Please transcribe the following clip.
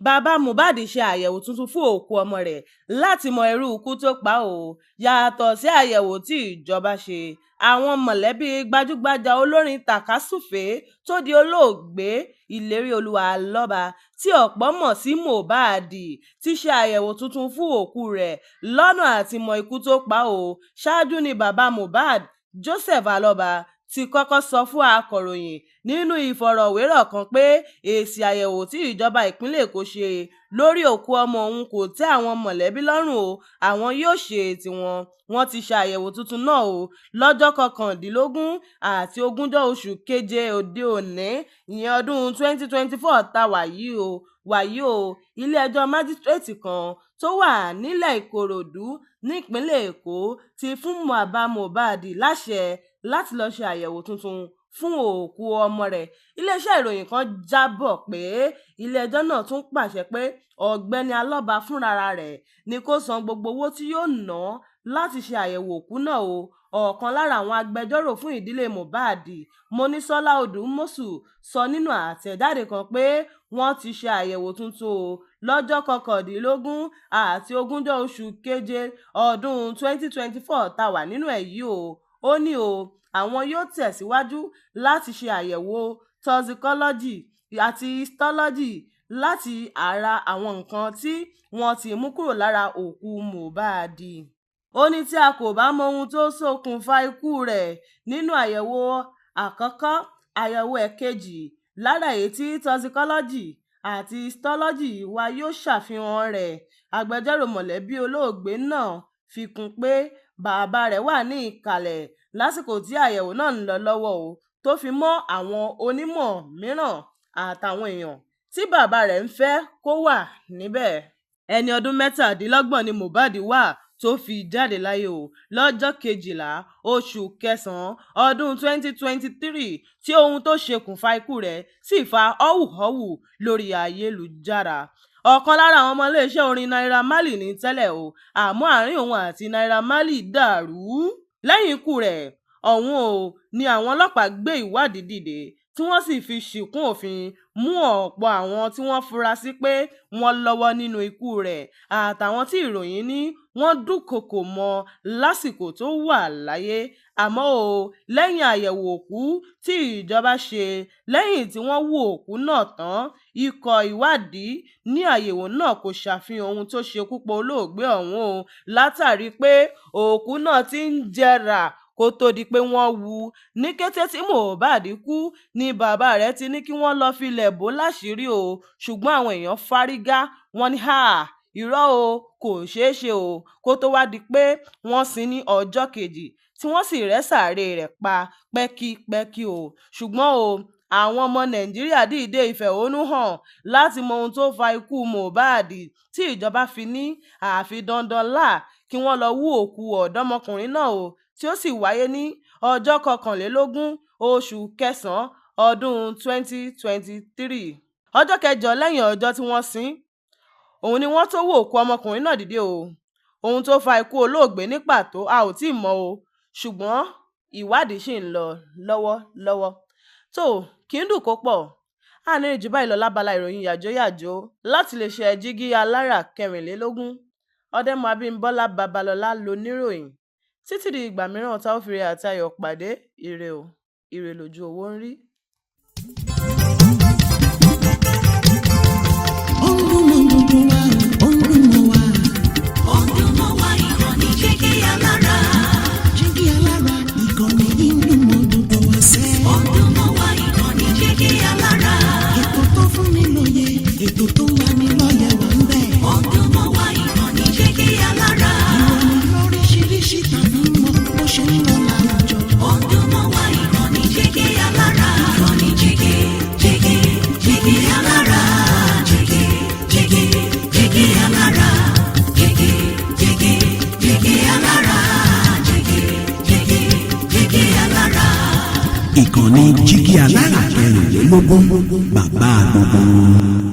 Bàbá Mohbad ṣe àyẹ̀wò tuntun fún òkú ọmọ rẹ̀ láti mọ irú ikú tó pa á. Yàtọ̀ sí àyẹ̀wò tí ìjọba ṣe, àwọn mọ̀lẹ́bí gbajúgbajà olórin tàkasúfèé tó di olóògbé Ìléríolúwà Alọ́ba, tí ọ̀pọ̀ mọ̀ sí Mohbad, ti ṣe àyẹ̀wò tuntun fún òkú rẹ̀ lọ́nà àti mọ ikú tó pa á. Ṣáájú ni bàbá Mohbad, Joseph Alọ́ba, ti kọ́kọ́ sọ fún akọ̀ròyìn nínú ìfọ̀rọ̀wérọ̀ kan pé èsì àyẹ̀wò tí ìjọba ìpínlẹ̀ Èkó ṣe lórí òkú ọmọ òun kò tẹ́ àwọn mọ̀lẹ́bí lọ́rùn o, àwọn yóò ṣe tiwọn. Wọ́n ti ṣe àyẹ̀wò tuntun náà o lọ́jọ́ 19 àti 20 oṣù keje òde òní, ìyẹn ọdún 2024 tá a wà yìí o. Wàyí o, ilé-ẹjọ́ májísrèétì kan tó wà nílẹ̀ Ìkòròdú nípìnlẹ̀ Èkó ti fún bàbá Mohbad láṣẹ láti lọ́ọ́ ṣe àyẹ̀wò tuntun fún òkú ọmọ rẹ̀. Iléeṣẹ́ ìròyìn kan jábọ̀ pé ilé-ẹjọ́ náà tún pàṣẹ pé ọ̀gbẹ́ni Alọ́ba fúnra rẹ̀ ní kó san gbogbo owó tí yóò ná láti ṣe àyẹ̀wò òkú náà o. Ọ̀kan lára àwọn agbẹjọ́rò fún ìdílé Mohbad, Mọ́nísọ́lá Odùmọ̀ṣù, sọ nínú àtẹ̀jáde kan pé wọ́n ti ṣe àyẹ̀wò tuntun o lọ́jọ́ 19 àti 20 oṣù keje ọdún 2024 tá a wà nínú ẹ̀ yìí o. Ó ní o àwọn yóò tẹ̀síwájú láti ṣe àyẹ̀wò toxicology àti histology láti ara àwọn nǹkan tí wọ́n ti mú kúrò lára òkú Mohbad. Ó ní tí a kò bá mọ ohun tó ṣokùnfà ikú rẹ̀ nínú àyẹ̀wò àkọ́kọ́, àyẹ̀wò ẹ̀ẹ̀kejì lára èyí tí toxicology àti histology wa yóò ṣàfihàn rẹ̀. Agbẹjọ́rò mọ̀lẹ́bí olóògbé náà fi kún un pé bàbá rẹ̀ wà ní ìkàlẹ̀ lásìkò tí àyẹ̀wò náà ń lọ lọ́wọ́ ó, tó fi mọ́ àwọn onímọ̀ mìíràn àtàwọn èèyàn tí bàbá rẹ̀ ń fẹ́ kó wà níbẹ̀. Ẹni ọdún 27 ni Mohbad wà tó fi jáde láyé o lọ́jọ́ 12 oṣù kẹsàn-án ọdún 2023, tí ohun tó ṣokùnfà ikú rẹ̀ sì fa họ́wùhọ́wù lórí ayélujára. Ọ̀kan lára àwọn ọmọ iléeṣẹ́ orin Naira Marley ní tẹ́lẹ̀ o, àmọ́ àárín òun àti Naira Marley dàrú lẹ́yìn ikú rẹ̀ ọ̀hún o ní àwọn ọlọ́pàá gbé ìwádìí dìde, tí wọ́n sì fi ṣìkún òfin mú ọ̀pọ̀ àwọn tí wọ́n fura sí pé wọ́n lọ́wọ́ nínú ikú rẹ̀ àtàwọn tí ìròyìn ní wọ́n dúnkookò mọ́ lásìkò tó wà láyé. Àmọ́ ó, lẹ́yìn àyẹ̀wò òkú tí ìjọba ṣe lẹ́yìn tí wọ́n hú òkú náà tán, ikọ̀ ìwádìí ní àyẹ̀wò náà kò ṣàfihàn ohun tó ṣekú pa olóògbé ọ̀hún o, látàrí pé òkú náà ti ń jẹrà kó tóó di pé wọ́n hú u. Ní kété tí Mohbad kú ni bàbá rẹ̀ ti ní kí wọ́n lọ́ọ́ filẹ̀ bò ó láṣìírí o, ṣùgbọ́n àwọn èèyàn fárígá, wọ́n ní háà, irọ́ o, kò ṣeé ṣe o, kó tóó wáá di pé wọ́n sin ín ní ọjọ́ kejì tí wọ́n sì rẹ́ sàárè rẹ̀ pa pẹ́kípẹ́kí o. Ṣùgbọ́n o, àwọn ọmọ Nàìjíríà dìde ìfẹ̀hónú hàn láti mọ ohun tó fa ikú Mohbad tí ìjọba fi ní àfi dandan là kí wọ́n lọ́ọ́ hú òkú ọ̀dọ́mọkùnrin náà o, tí ó sì wáyé ní ọjọ́ 21 oṣù kẹsàn-án ọdún 2023. Ọjọ́ kẹjọ lẹ́yìn ọjọ́ tí wọ́n sin ín òun ni wọ́n tóó hú òkú ọmọkùnrin náà dìde o. Ohun tó fa ikú olóògbé ní pàtó a ò tí ì mọ̀ o, ṣùgbọ́n ìwádìí ṣì ń lọ lọ́wọ́lọ́wọ́. Tó kì í dùn kó pọ̀, a ní rí jù báyìí lọ lábala ìròyìn yàjóyàjó láti lè ṣe Jígí Alára 24. Ọ̀dẹ́mọ Abímbọ́lá Babalọ́lá lóníròyìn. Títí di ìgbà mìíràn tá ó fi ire àti ayọ̀ pàdé, ire o, ire lójú owó ń rí. Ó ń dún mọ́ gbogbo wa, ó ń dún mọ́ wa. Ó ń dún mọ́ wa, ìkànnì Jígí Alára. Jígí Alára, ìkànnì yìí ń dún mọ́ gbogbo wa sẹ́. Ó ń dún mọ́ wa, ìkànnì Jígí Alára. Ètò tó fún ni lóye, ètò tó ń lani lọ́yẹ̀ wà ń bẹ̀. Ó ń dún mọ́ wa, ìkànnì Jígí Alára. Ìròyìn lóríṣiríṣi tàbí mọ bó ṣe ń lọ láwùjọ. Ó ń dún mọ́ wa, ìkànnì Jígí Alára. Ìkànnì Jígí, Jígí, Jígí Alára. Jígí, Jígí, Jígí Alára. Jígí, Jígí, Jígí Alára. Jígí, Jígí, Jígí Alára. Ìkànnì Jígí Alára 24, bàbá gbogbo wọn.